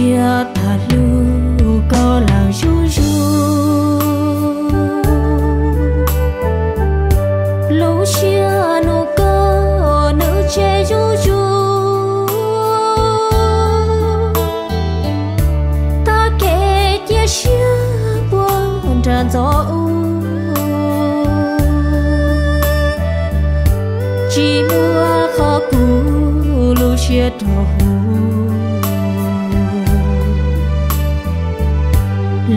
Siab tag hlub koj lawm zuj zus, lub siab hlub koj nws tseg zuj zus. Tag kev cia siab puag nram ntxo ub, tsis muaj qhov kuv lub siab rau huv.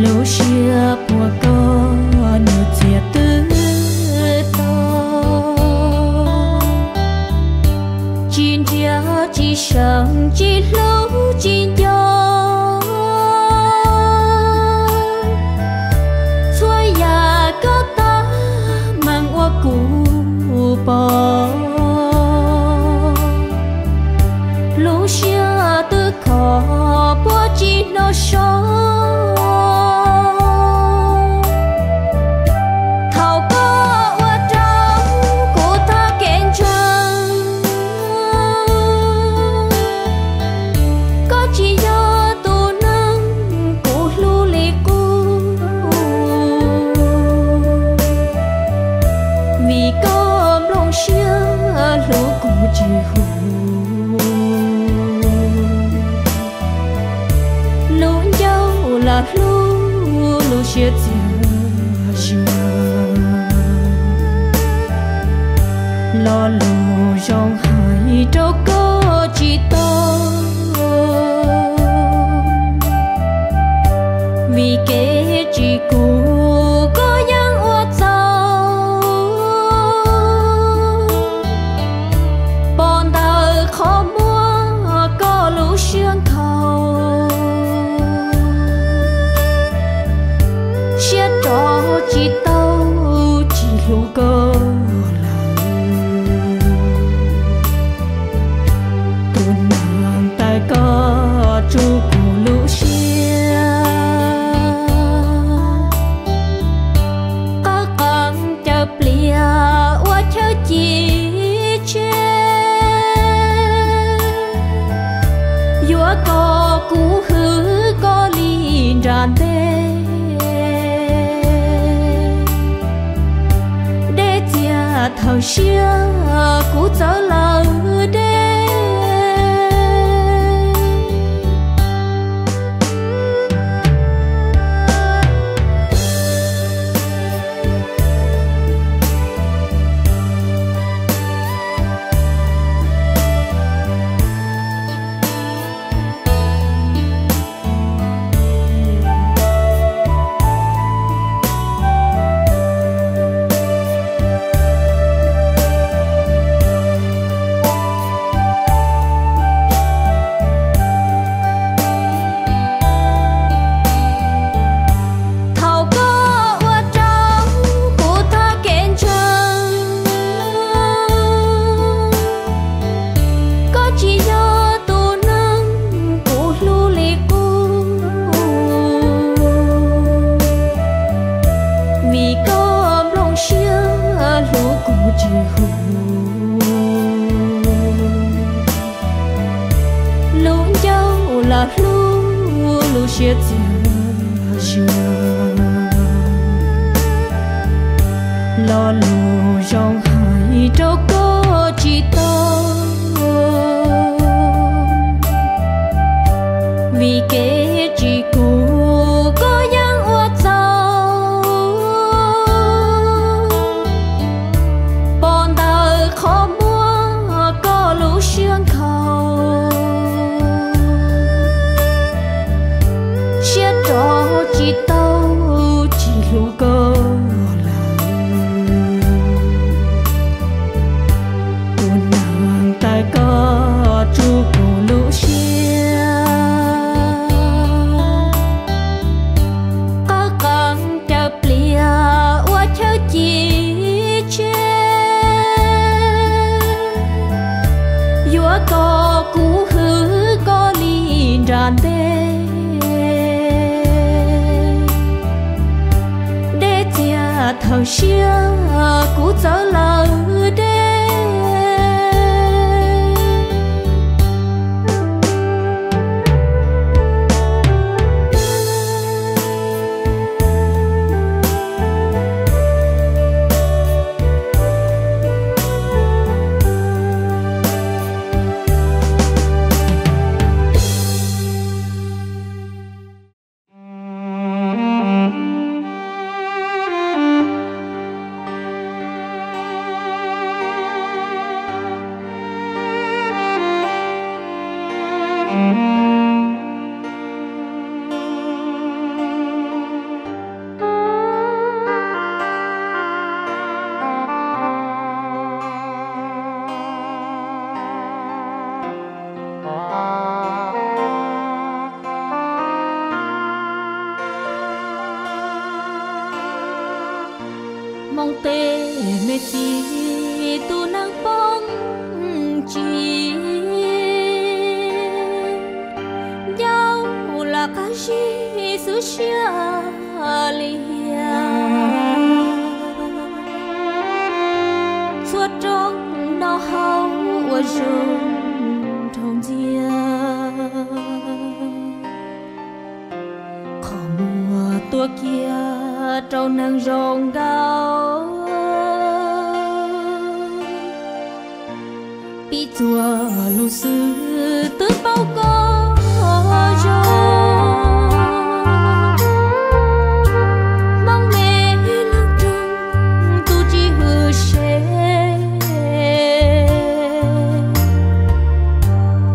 Lub siab puag koj nws txias twb to, tsis nrhiav tsis seev tsis hlub tsis nco. Txhua yam koj tab meeg ua kuv pom, lub siab twb khov puag tsis hnov so. Thaum koj ua rau kuv tag kev ntseeg, koj tsis yog tus neeg kuv hlub li qub, vim koj nplooj siab hlub kuv tsis huv. Lub ncauj lam hlub lub siab txias zus, lo lus zoo hais rau koj tsis tau, vim kev tsis kuv koj yeej ua txaus. Pom ntawm qhov muag koj lub siab nkhaus, siab rov tsis tau, tsis hlub koj lawm. Tus neeg tawm koj tsuj kuv lub siab, qab qees caws pliag ua chaw ci tseg, yuav kom kuv hwm koj li nram ntej. Dej txias thawm siab kuv txawv lawm deb. Thaum koj ua rau kuv tag kev ntseeg, koj tsis yog tus neeg kuv hlub li qub, vim koj nplooj siab hlub kuv tsis huv. Lub ncauj lam hlub lub siab txias zus, lo lus zoo hais rau koj tsis tau, vim kev tsis kuv koj yeej ua txaus. Pom ntawm qhov muag koj lub siab nkhaus, siab rov tsis tau, tsis hlub koj lawm. Tus neeg tawm koj tsuj kuv lub siab, qab qees caws pliag ua chaw ci tseg, yuav kom kuv hwm koj li nram ntej. Dej txias thawm siab kuv txawv lawm deb. Txi tus neeg poob tsim, ncauj los qab zib xwb siab liag, txhua rooj noj haus ua zoo nrhau ntxiag. Qhov muag tuaj kiag rau neeg zoo nkauj, piv txuas lus xwb twb paub koj zoo. Hmoob me leej roog tus tsis hwm se,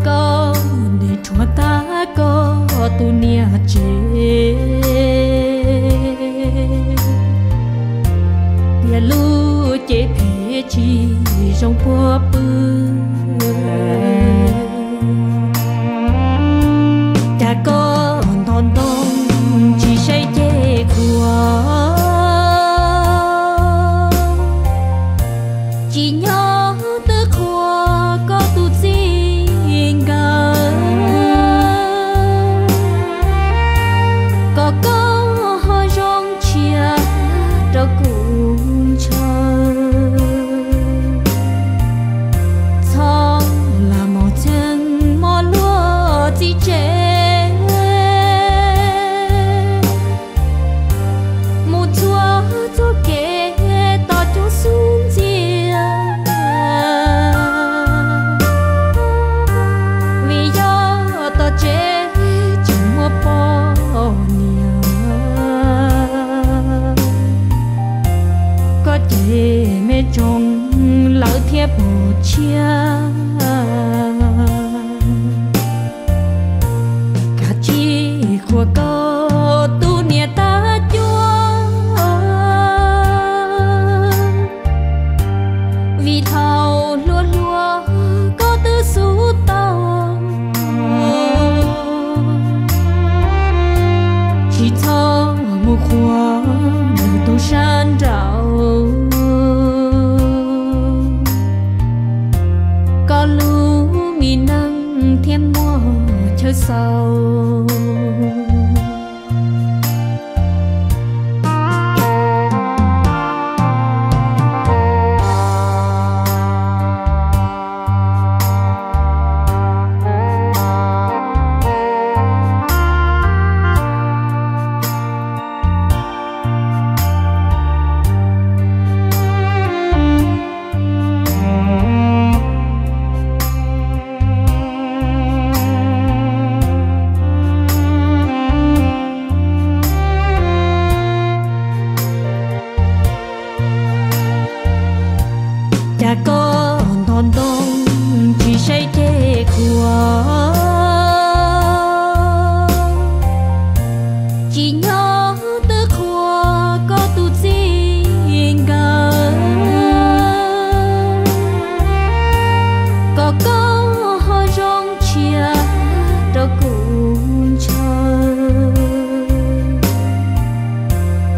koj ntes rhuav tag koj tus niam tsev. Tiam lub cev phem tsis zoo puag pw, cas koj nto ntoo tsis saib ces qhuas. Tsim nyog twb qhuas koj tus txij nkawm, kom koj ho zoo tshiab rau kuv ntshaw. Txhob lam mos txheej mos luag txiv tsev, mus txhua txoj kev tos cuab xub ntxiag. Vim yog tom tsev tsis muaj poj niam, koj ces me tsoom lawv thiaj pom tshiab. Kav tsij qhuas koj tus niam tab cuab, vim thaum hluas hluas koj twb xub tau. Tsis txhob mus qhuas nws tus sab nraud, koj lub mi neej thiaj muaj chaw xaus. Cas koj nto ntoo tsis saib ces qhuas, tsim nyog twb qhuas koj tus txij nkawm, kom koj ho zoo tshiab rau kuv ntshaw.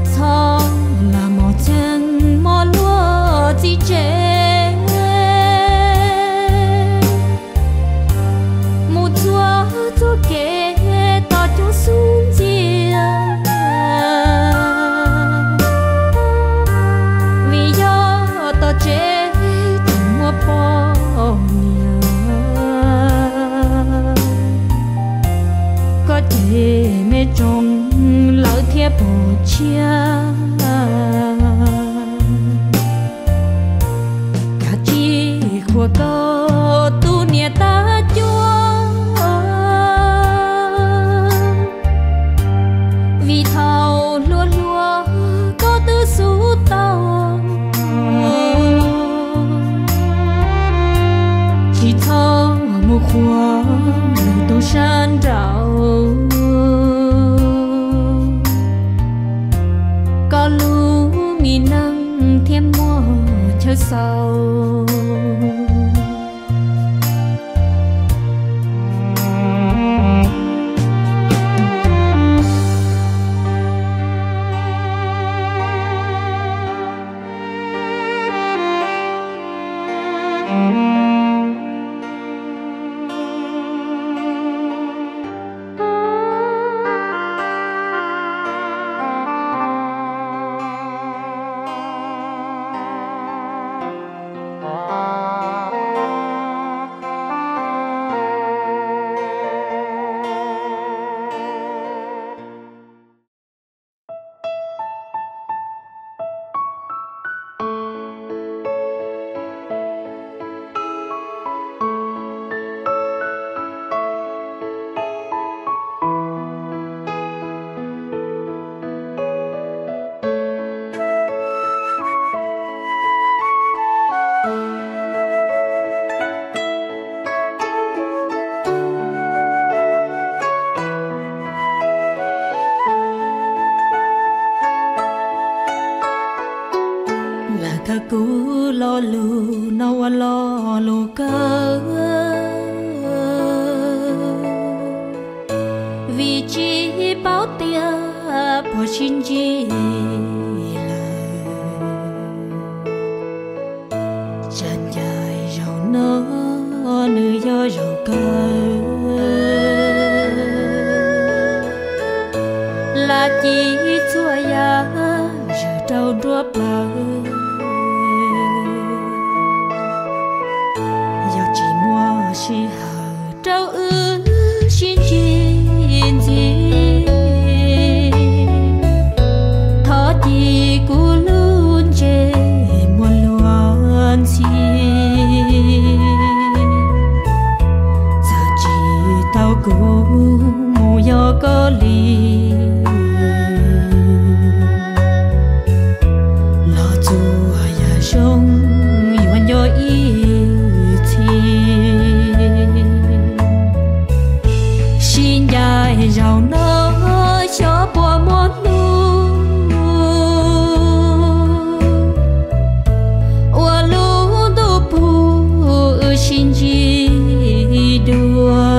Txhob lam mos txheej mos luag txiv tsev, mus txhua txoj kev tos cuab xub ntxiag. Vim yog tom tsev tsis muaj poj niam, koj ces me tsoom lawv thiaj pom tshiab. Kav tsij qhuas koj tus niam tab cuab, vim thaum hluas hluas koj twb xub tau. Tsis txhob mus qhuas nws tus sab nraud, koj lub mi neej thiaj muaj chaw xaus. Vim tsis paub tias puas sib ntsib lawm, tsam ncaj zaum no nws yog zaum kawg. Lam ci txhua yam zawm rau nruab plawv, yog tsis muaj sij hawm rau wb sib ntsib ntxiv, thov cia kuv lub ntsej muag luag ntxhi. Txawm tsis tau kuv mus yos koj li, los txhua yam zoo yuav nco ib txhis. Sib ncaim zaum no xyov puas muaj hnub, ua lub ntuj puag wb sib ntsib dua.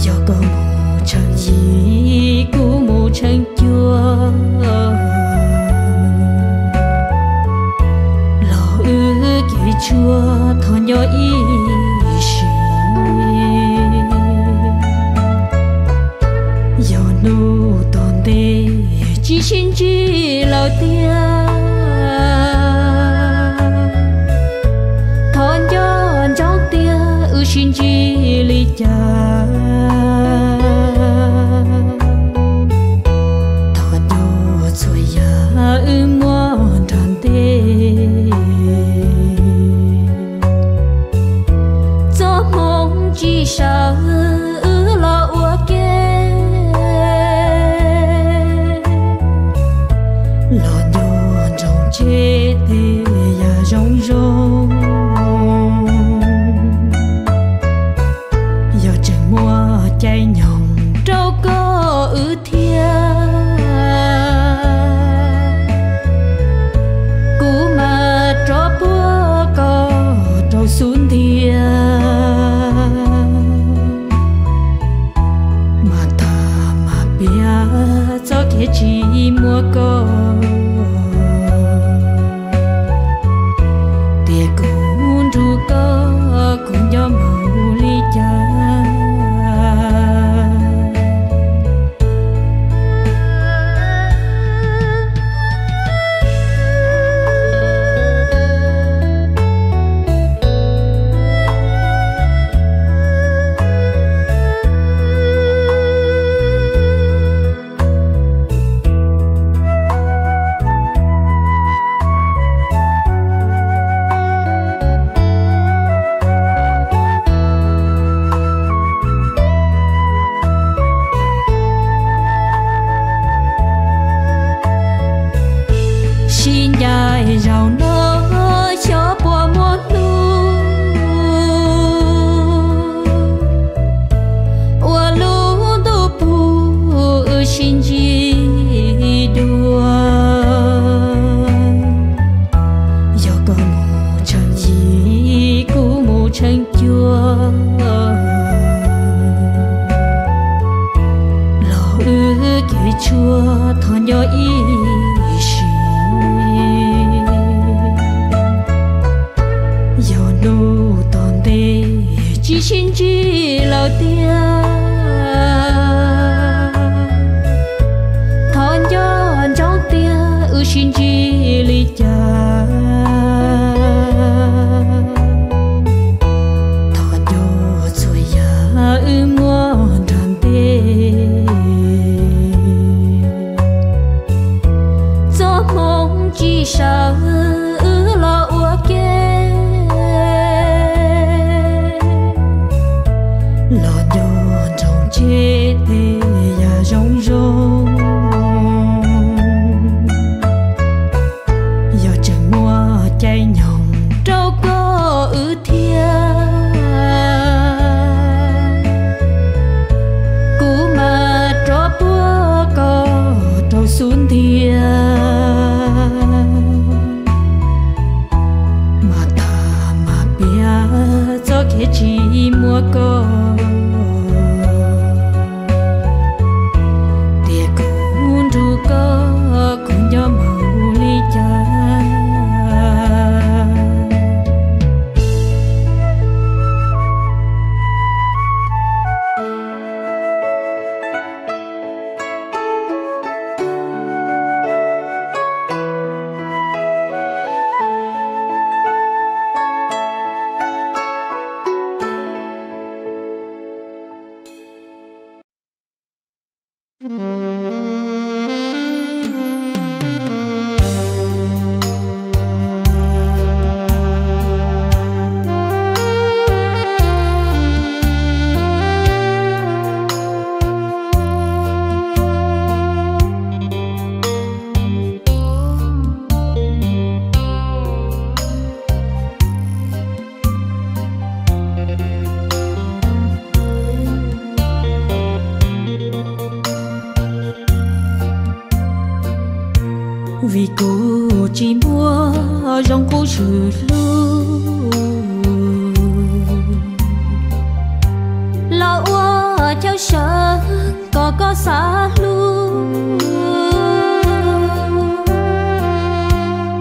Yog koj mus tsheej yim, kuv mus tsheej cuaj, los wb kev tshuaj thov nco ib sim. Yog hnub tom ntej tsis sib ntsib lawm tiag, thov nco ntsoov tias wb sib ntsib li cas. Thov nco txhua yam wb muaj nram ntej, txoj hmoo tsis sawv wb los ua ke, los nco ntsoov tseg tej yam zoo zoo. Yog tseem muaj caij nyoog rau koj wb thiab, kuv mam rov puag koj rau xub ntiag, mas tham mas piav txoj kev tsis muaj koj, tias kuv nrug koj kuv nco npaum li cas. Sib ncaim zaum no xyov puas muaj hnub, ua lub ntuj puag wb sib ntsib dua. Yog koj mus tsheej yim, kuv mus tsheej cuaj, los wb kev tshuaj thov nco ib sim. Yog hnub tom ntej tsis sib ntsib lawm tiag, thov nco ntsoov tias wb sib ntsib li cas. Thov nco txhua yam wb muaj nram ntej, txoj hmoo tsis sawv wb los ua ke, los nco tsis muaj koj, tias kuv nrug koj kuv nco npaum li cas. Vim kuv tsis muaj zoo qub swm hlub los ua chaw sawv kom koj xav hlub.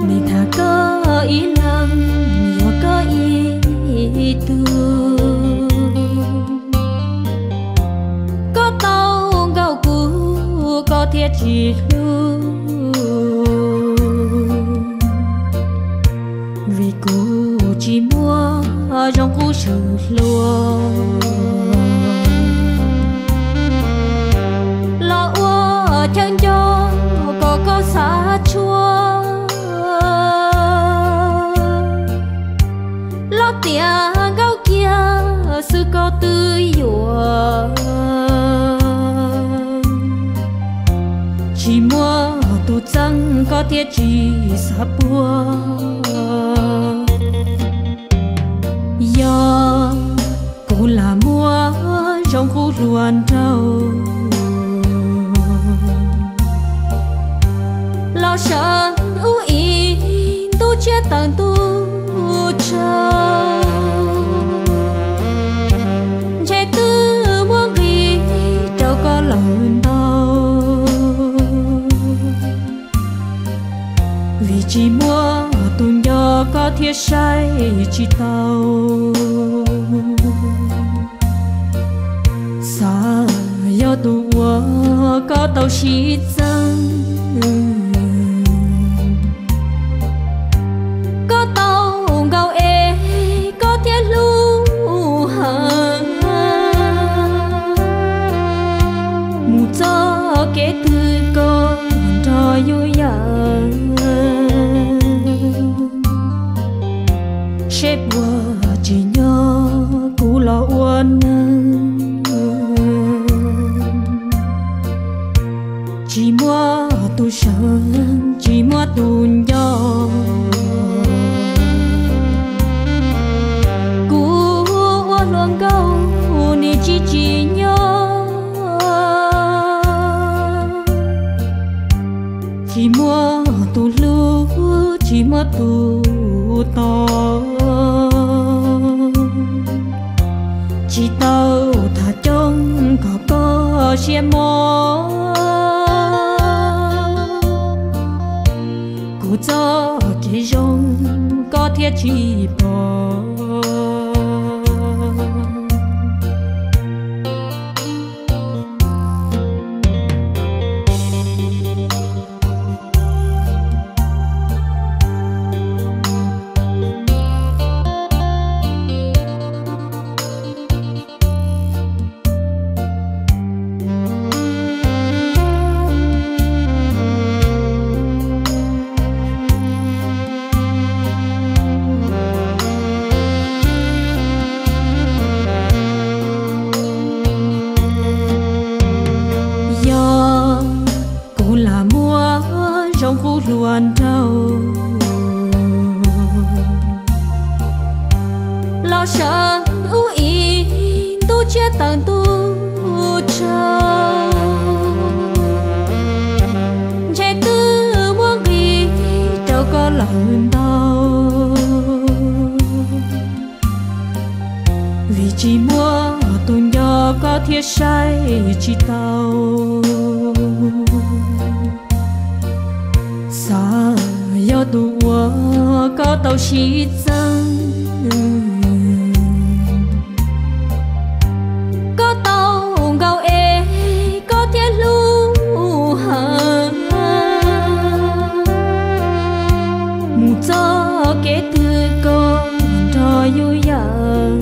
Nim tham koj ib leeg, yuav koj ib tug. Koj tau nkaum kuv, koj thiaj tsis hlub. Vim kuv tsis muaj zoo qub swm hlub los ua chaw nco kom koj xav tshuaj. Los tias nkauj kiag xwb koj twb yuam. Tsis muaj tus txeeb koj thiaj tsis xav puag. Yog kuv lam muaj zoo qub hluas nraug los sawv ub ib ntuj tshiab tawm ntuj tsaug, ntshe twb muab nqis rau koj lawm ntau. Vim tsis muaj tus nco koj thiaj saib tsis tau. Xav yog tus uas koj tau sib txeeb, koj tau nkaum es koj thiaj hlub heev. Mus txoj kev twg koj nrog yus yam, seb puas tsim nyog kuv los ua neeg. Tsis muaj tus sawv, tsis muaj tus nco, kuv ua hluas nkauj nim tsis tsim nyog. Tsis muaj tus hlub, tsis muaj tus tos, tsis tau tham coob kom koj siab mob. Kuv txoj kev zoo koj thiaj tsis pom. Yog kuv lam muaj zoo qub hluas nraug los sawv ub ib ntuj tshiab tawm ntuj tsaug, ntshe twb muab nqis rau koj lawm ntau. Tsis muaj tus nco koj thiab saib tsis taus. Xav yog tus uas koj tau sib txeeb, koj tau nkaus es koj thiaj hlub heev. Mus txoj kev twg koj nrog yus yam,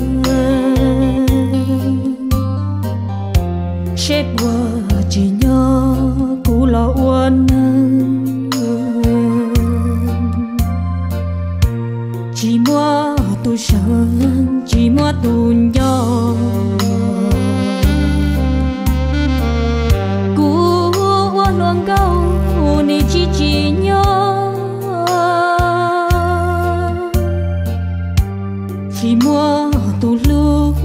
seb puas tsim nyog kuv los ua neeg. Tsis muaj tus seev, tsis muaj tus nco, kuv ua hluas nkauj nim tsis tsim nyog. Tsis muaj tus hlub,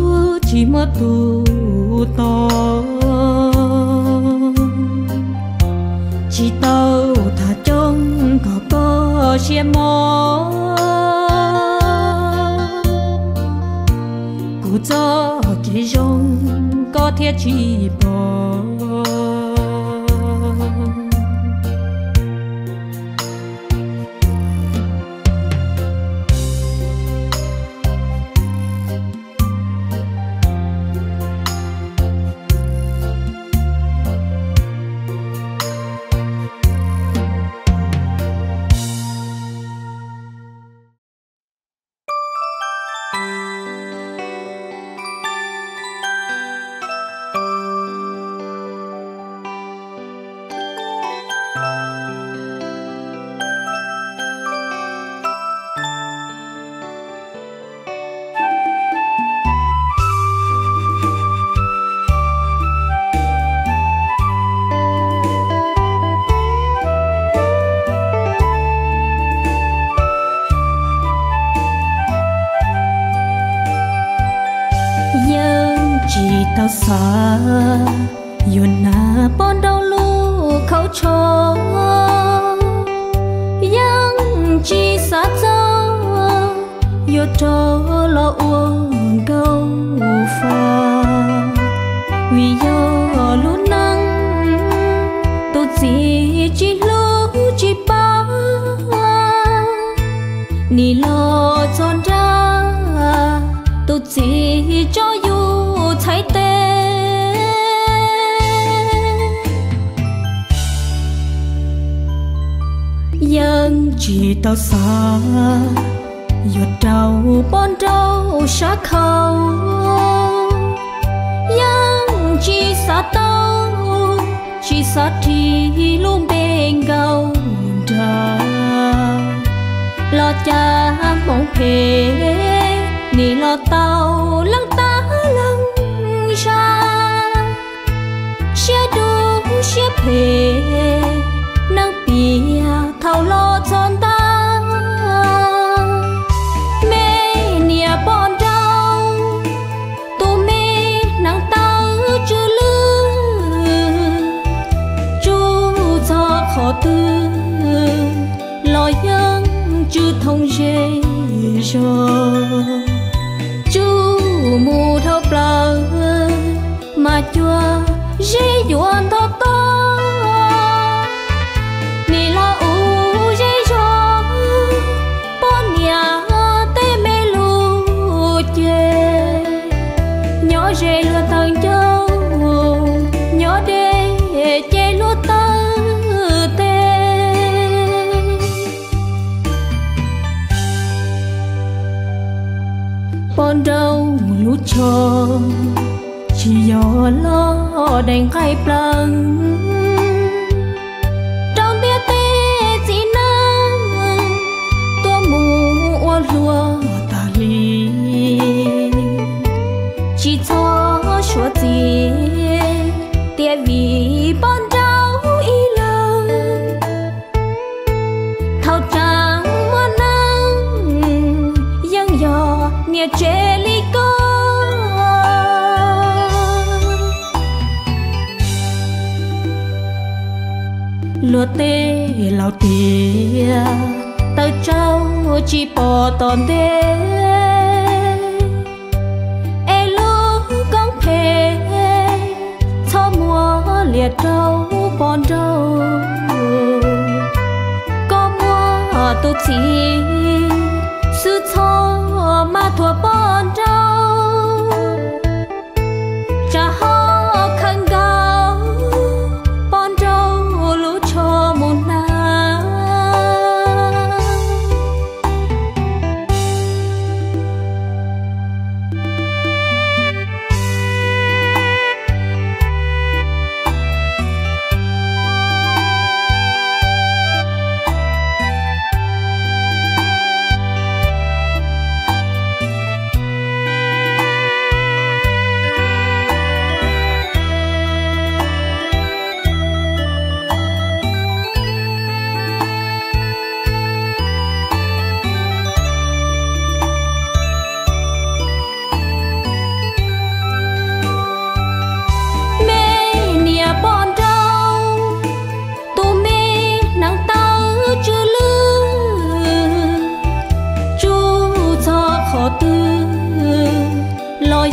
tsis muaj tus tos, tsis tau tham coob kom koj siab mos. Kuv txoj kev zoo koj thiaj tsis pom. Yeej tsis tau xav yuav hnav poj nrauj lub khauv tsho, yeej tsis xav txog yuav rov los ua nkauj fa. Vim yog lub neej tus txiv tsis hlub tsis pab, nim los txog nrab tus txiv tso yus txhais tes. Yeej tsis tau xav yuav rau poj nrauj sab khau, yeej tsis xav tau, tsis xav ris lub npe nkauj nraug. Los cas hmoov phem nim los tau leej tab leej zag, siab dub siab phem neeg piam thaum los txog ntawd. Me niam poj nrauj, tus me hneev taw tsw lwj, tsuj txog qhov twg los yeej tsw thoob zej zog. Tsuj mus dhau plaws mas cuag zeb yuav ntog tog, nim los ua zej zog poj niam tej me lus ces, nyob ze luag taw ncauj, nyob deb ces luag taw tes. Poj nrauj lub tsho tsis yog loj deev nqaij plaws, rau ntiaj teb txiv neej tuaj mus ua hluas tag li. Tsis txhob suav txim tias vim poj nrauj ib leeg, thaum tseem muaj neej yeej yog niam tsev li koj. Luag tej laus tias taws tsau tsis pom tom ntej, es lub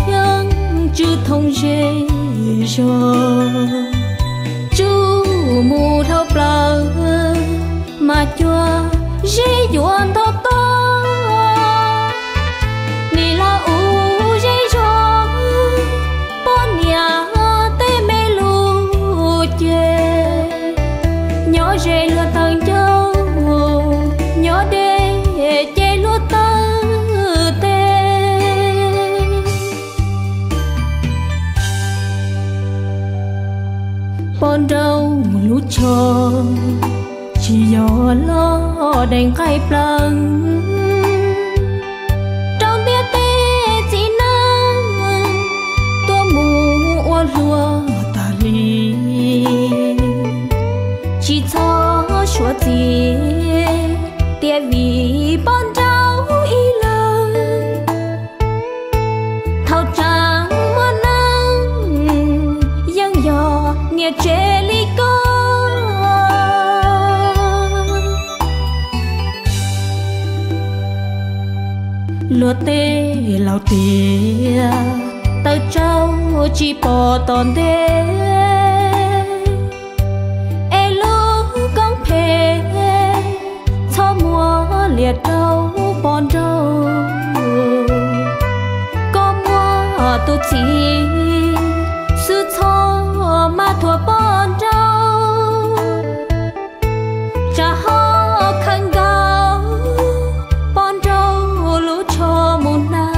yeej tsw thoob zej zog, tsuj mus dhau plaws mas cuag zeb yuav ntog toj. Nim los ua zej zog poj niam tej me lus ces, nyob ze luag taw ncauj, nyob deb ces luag taw tes. Poj nrauj lub tsho tsis yog loj deev nqaij plaws, rau ntiaj teb txiv neej tuaj mus ua hluas tas li. Tsis txhob suav txiv tias vim poj nrauj ib leeg, thaum tseem muaj neej yeej yog niam tsev li koj. Luag tej laus tias taws tsau tsis pom tom ntej, es lub koob phem txhob muab liam rau poj nrauj. Koj muaj tus txiv xwb txhob maj thuam poj nrauj, tsam ho khaws nkaus poj nrauj lub tsho mus hnav.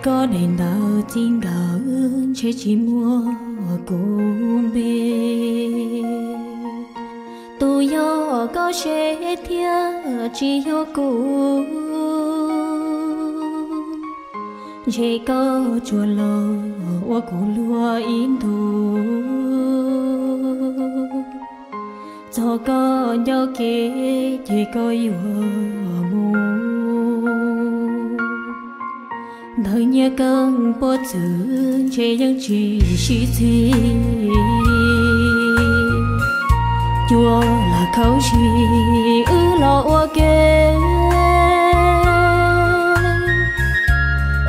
Koj daim ntawv txij nkawm ntshe tsis muaj kuv npe. Tus yog koj seb thiab tsis yog kuv. Ntshe koj tsuas los ua kuv luag ib ntus. Txog koj ncauj kev ces koj yuav mus. Ntawd nyiaj kawg puag txwv ntshe yeej tsis sib txig. Cua lam khaub zig wb los ua ke,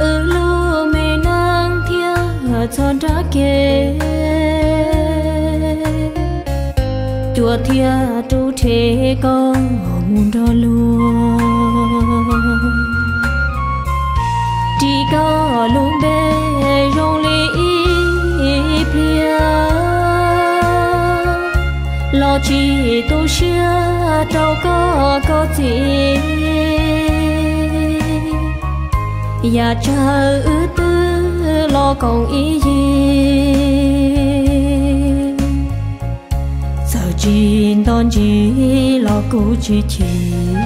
wb lub me neej thiaj txog nrab ke. Cua thiaj rub rhe koj mus nrog luag, ris koj lub npe zoo li ib pliag, los tsis tu siab rau koj koj txiv. Yam tsawg wb twb los koom ib yig, txawm tsis nto ntsis los kuv tsis chim.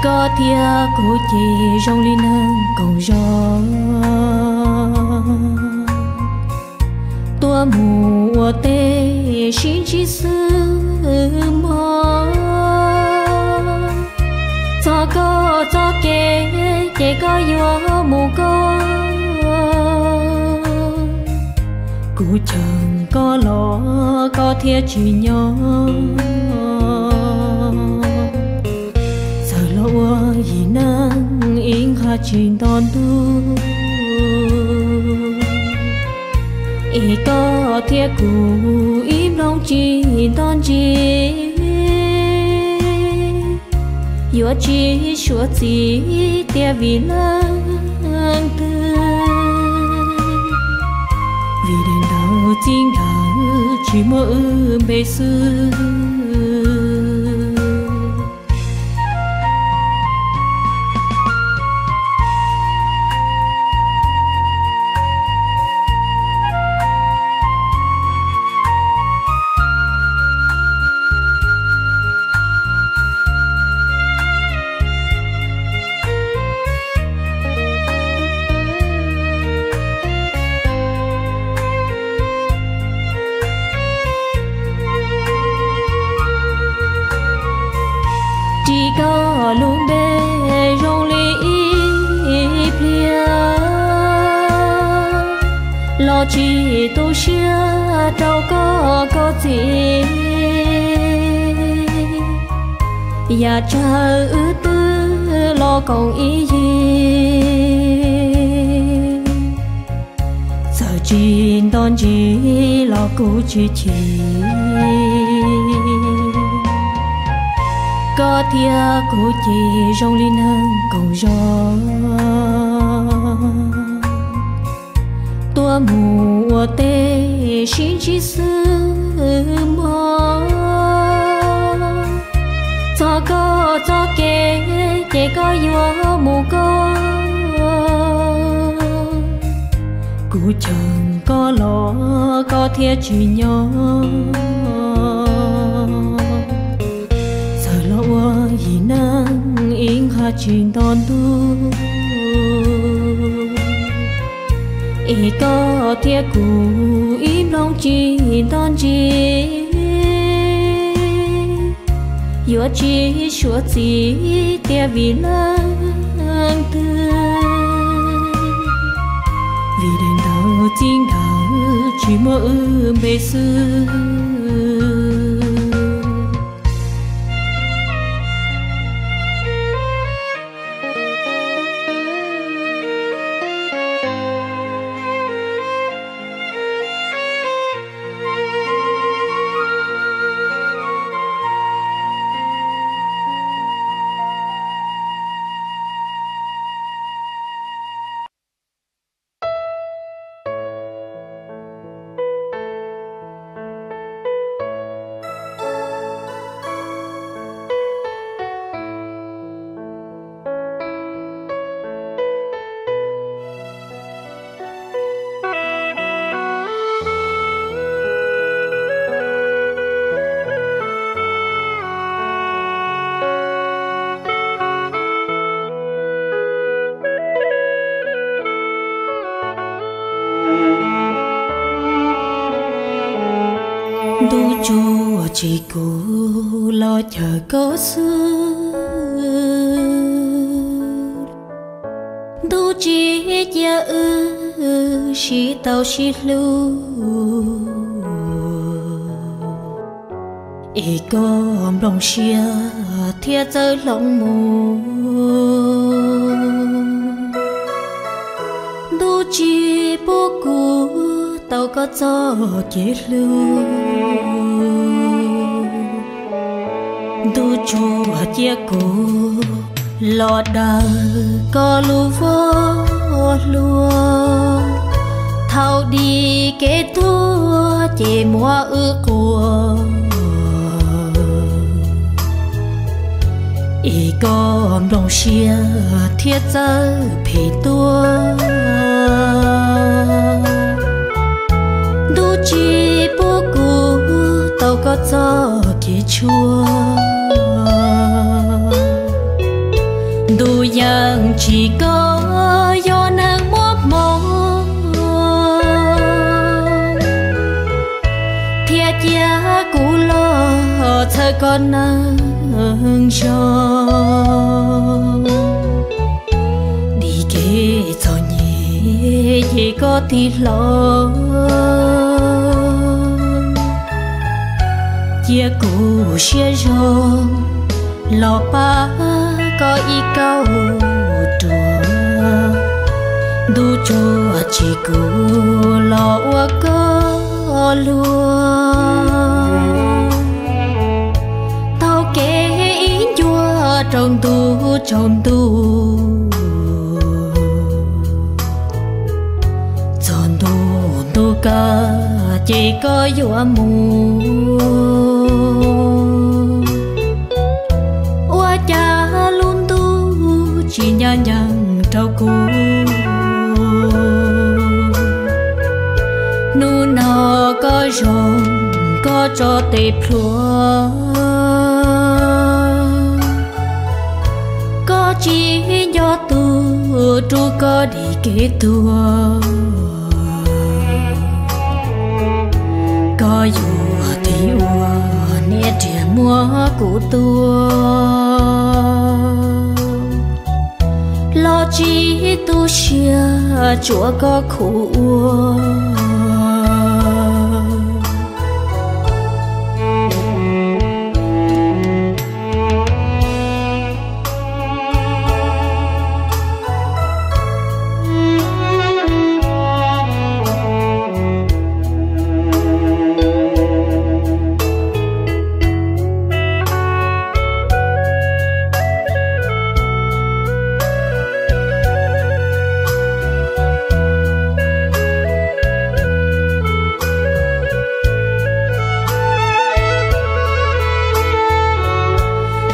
Koj thiab kuv ces zoo li neeg koom zos, tuaj mus ua teb sib ntsib xwb mog. Txog koj txoj kev ces koj yuav mus koj, kuv cheem koj los koj thiaj tsis nyob. Txawm los ua yim neeg ib nqag tsis nto ntuj, es koj thiab kuv ib nplooj tsis nto ntsis. Yuav tsis suav txim tias vim leej twg, vim daim ntawv txij nkawm tsis muaj wb npe xwb. Ris koj lub npe zoo li ib pliag, los tsis tu siab rau koj koj txiv. Yam tsawg wb twb los koom ib yig, txawm tsis nto ntsis los kuv tsis chim. Koj thiab kuv ces zoo li neeg koom zos, tuaj mus ua teb sib ntsib xwb mog. Txog koj txoj kev ces koj yuav mus koj, kuv cheem koj los koj thiaj tsis nyob. Txawm los ua yim neeg ib nqag tsis nto ntuj, es koj thiab kuv ib nplooj tsis nto ntsis. Yuav tsis suav txim tias vim leej twg, vim daim ntawv txij nkawm tsis muaj wb npe xwb. Ntuj tsuas tsim kuv los cawm koj xwb. Ntuj tsis cia wb sib tau sib hlub, es koj nplooj siab thiaj txawj hloov mus. Ntuj tsis pub kuv tau koj txoj kev hlub. Ntuj tsuas cia kuv los daws koj lub voj hlua. Thaum dim kev tuag ces muab wb quas, es koj nplooj siab thiaj txawj phem tuaj. Ntuj tsis pub kuv tau koj txoj kev tshuaj. Ntuj yeej tsim koj yog neeg muaj hmoov, thiaj cia kuv los txhawb koj neej zog. Dim kev txom nyem ces koj tig hlo, cia kuv siab zoo los pab koj ib kauj ruam. Ntuj tsuas tsim kuv los ua koj luag, taug kev ib ncua rau ntuj tsaus ntuj. Txog ntuj ntuj kawg ces koj yuav mus. Ua cas lub ntuj tsis ncaj ncees rau kuv? Hnub no koj zoo, koj tso tes plhuav. Koj tsis nco tus rub koj dim kev tuag. Koj yuav tig ua niam riam muab kuv tua. Los tsis tu siab tsuav koj khuv ua.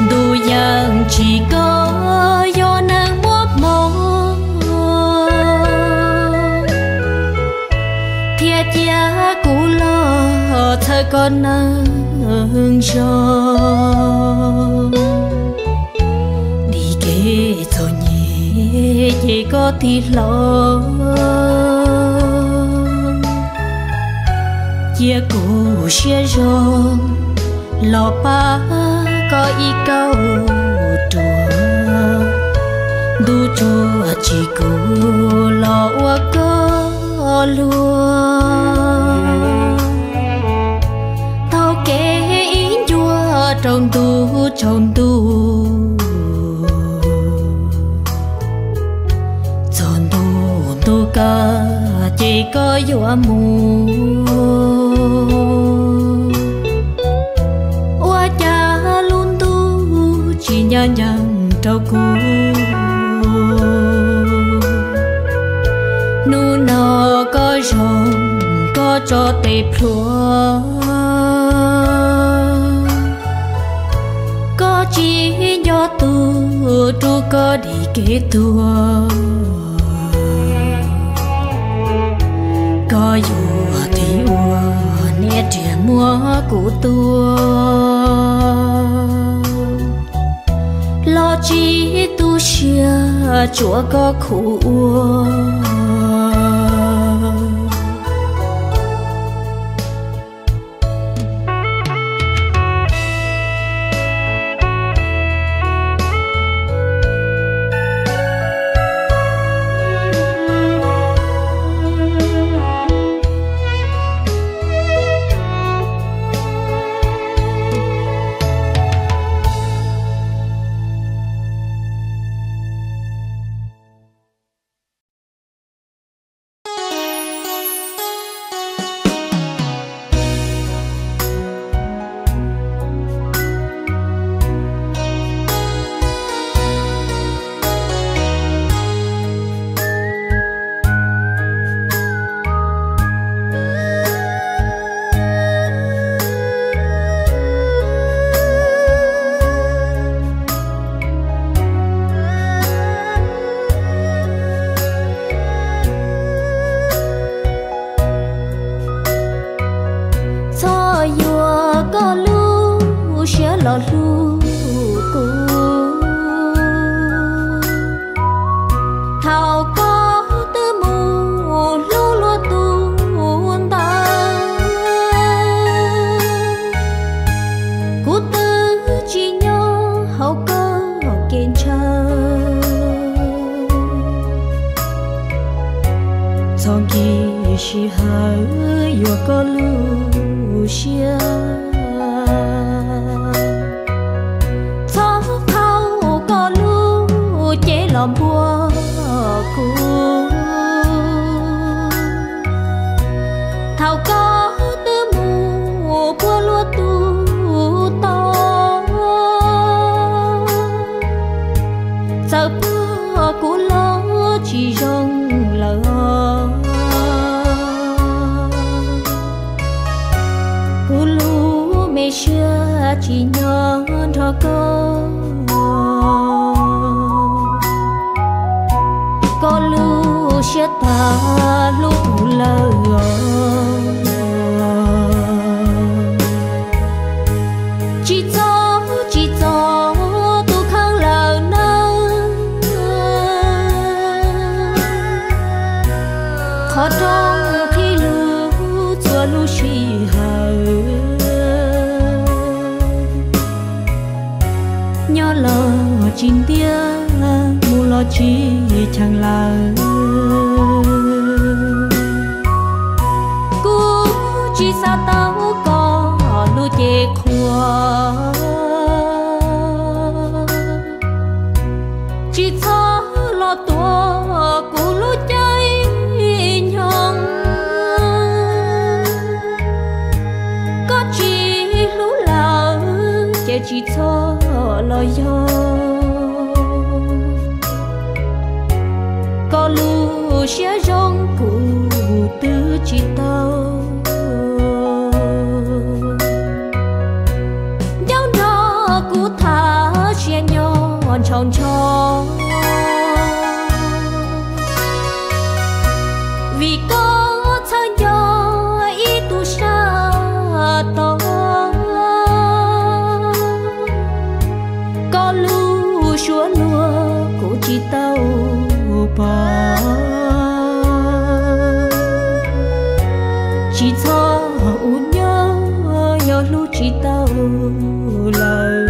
Ntuj yeej tsis koj yog neeg muaj hmoo, thiaj cia kuv los txhawb koj neej zoo. Dim kev txom nyem ces koj tig hlo, cia kuv siab zoo los pab koj ib kauj ruam. Ntuj tsuas tsim kuv los ua koj luag, taug kev ib ncua rau ntuj tsaus ntuj. Txog ntuj ntuj kawg ces koj yuav mus. Ua cas lub ntuj tsis ncaj ncees rau kuv? Hnub no koj zoo, koj tso tes plhuav. Koj tsis nco tus rub koj dim kev tuag. Koj yuav tig ua niam riam muab kuv tua. Los tsis tu siab tsuav koj khuv ua. Txhob yuav koj lub siab los hlub kuv. Thaum koj twb mus hlub luag tus ntawd, kuv twb tsis nyob hauv koj kev ntshaw. Txhob nkim sij hawm yuav koj lub siab. Txhob thauj koj lub cev los npuab kuv. Thaum koj twb mus puag luag tus tod, Txawm pom kuv los tsis zoo lawm os, kuv lub me siab tsis nyob nrog koj. Koj lub siab tag hlub kuv lawm os. Tsis txhob, tsis txhob tus kheej lawm nawb. Qhov rooj qhib lug txhua lub sij hawm, nyob los tsis ntiab, mus los tsis cheem lawm. Kuv tsis xav tau koj lub cev qhuas, tsis txhob los tuav kuv lub caij nyoog. Koj tsis hlub lawm ces tsis txhob los yog. Koj lub siab zoo kuv twb tsis tau, nco nrog kuv tham sia nyob ntshaus ntsho. Vim koj txhawj nco ib tug sab tod, koj lub suab luag kuv tsis tau pom. Tsis txhob ua nyob yog hlub tsis tau lawm.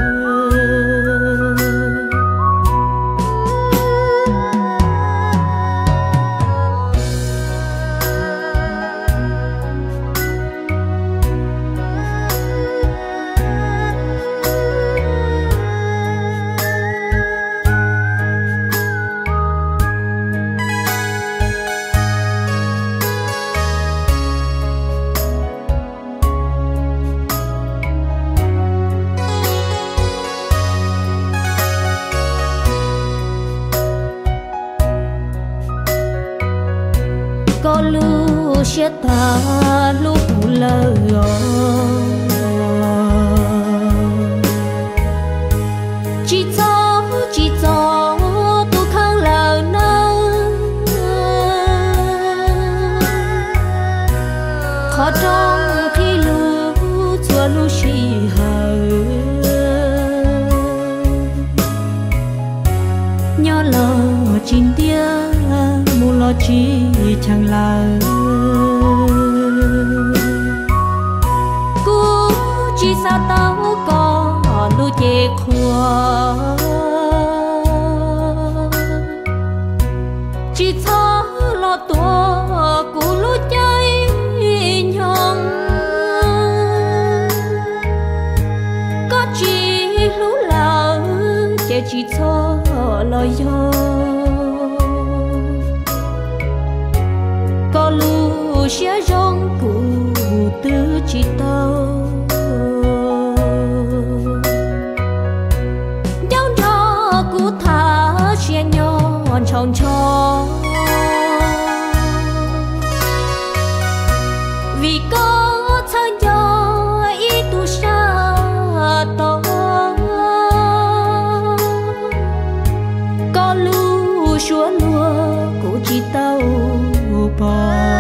Koj lub siab tag hlub kuv lawm os. Tsis txhob, tsis txhob tus kheej lawm nawb. Qhov rooj qhib lug txhua lub sij hawm, nyob los tsis ntiab, mus los tsis cheem lawm. Kuv tsis xav tau koj lub cev qhuas, tsis txhob los tuav kuv lub caij nyoog. Koj tsis hlub lawm ces tsis txhob los yog. Koj lub siab zoo kuv twb tsis tau, nco nrog kuv tham sia nyob ntshaus ntsho. Vim koj txhawj nco ib tug sab tod, koj lub suab luag kuv tsis tau pom.